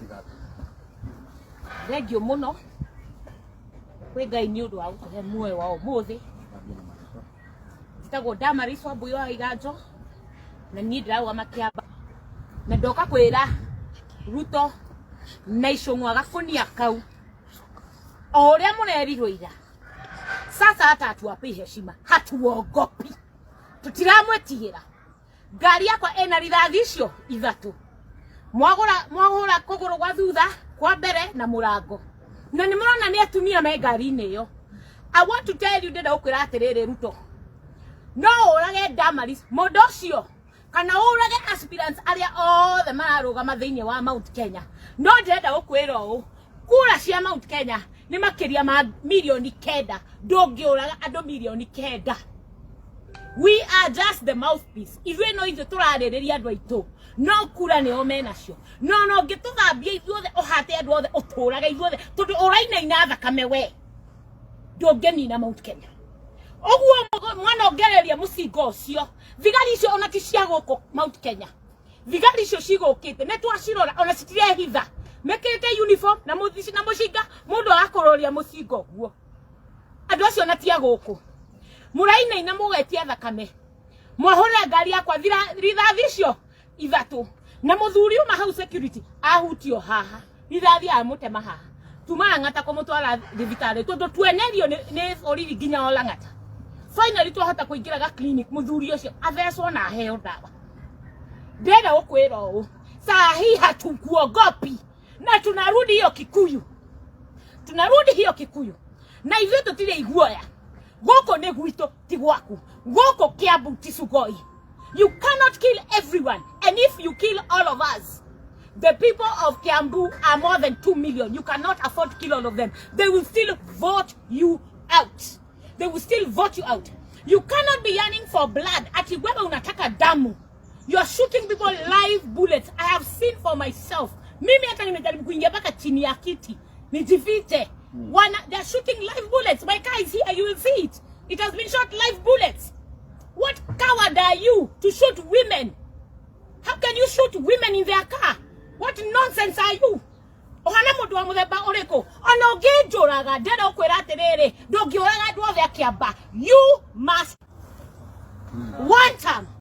Rithathi. Thengiũ mũno kwĩ Ngai nĩ ũndũ wa gũtũhe muoyo wa ũmũthĩ. Njĩtagwo Damaris Wambui wa Iganjo na niĩ ndĩrarũgama Kĩamba na ndoka kwĩra Ruto na Icũng'wa gakũnia kau o ũrĩa mũrerirwo ira. Sasa hata hatuwapei heshima, hatuogopi, tũtiramwĩtigĩra. Ngari yakwa ĩna rithathi icio ithatũ, mwagũra mwahũra kũgũrũ gwa thutha, kwa mbere na mũrango, na nĩ mũrona nĩ atumia me ngari-inĩ ĩyo. I want to tell you, ndĩrenda gũkwĩra atĩrĩrĩ Ruto, no ũrage Damaris mũndũ ũcio kana ũrage aspirants arĩa othe mararũgama thĩinĩ wa Mount Kenya, no ndĩrenda gũkwĩra ũũ, kura cia Mount Kenya nĩ makĩria ma 9,000,000. Ndũngĩũraga andũ 9,000,000. We are just the mouthpiece. Ithuĩ no ithuĩ tũrarĩrĩria andũ aitũ, no kura nĩo menacio. No no ũngĩtũthambia ithuothe, ũhate andũ othe, ũtũrage ithuothe, tondũ ũrainaina thakame, we ndũngĩnina Mount Kenya. Ũguo mwana ongereria mũcinga ũcio, thigari icio ona ti cia gũkũ Mount Kenya. Thigari icio cigũkĩte nĩ twacirora, ona citirehitha, mekĩrĩte uniform na mũthici na mũcinga, mũndũ agakũrũria mũcinga ũguo. Andũ acio ona ti a gũkũ. Mũrainaina mũgetia thakame, mwahũrĩra ngari yakwa rithathi icio ithatũ, na mũthuri uma hau security ahutio haha, rithathi amũtema haha, tuma Lang'ata kũmũtwara thibitarĩ tondũ twenerio nĩ borithi nginya o Lang'ata. Finally twahota kũingĩra ga clinic, mũthuri ũcio athecwo na aheo ndawa. Ndĩrenda gũkwĩra ũũ, saa hii hatukuogopi na tunarudi hiyo Kikuyu, tunarudi hiyo Kikuyu, na ithuĩ tũtirĩ iguoya. Gũkũ nĩ gwitũ, ti gwaku. Gũkũ Kiambu ti Sugoi. You cannot kill everyone, and if you kill all of us, the people of Kiambu are more than 2 million. You cannot afford to kill all of them. They will still vote you out. They will still vote you out. You cannot be yearning for blood, ati wewe unataka damu. You are shooting people live bullets. I have seen for myself. Mimi hata nimejaribu kuingia mpaka chini ya kiti nijifiche. Wana, they are shooting live bullets. My car is here, you will see it. It has been shot live bullets. What coward are you to shoot women? How can you shoot women in their car? What nonsense are you? Ũhana mũndũ wa mũthemba ũrĩkũ? Ona ũngĩnjũraga, ndĩrenda gũkwĩra atĩrĩrĩ, ndũngĩũraga andũ othe a Kĩamba. You must one term.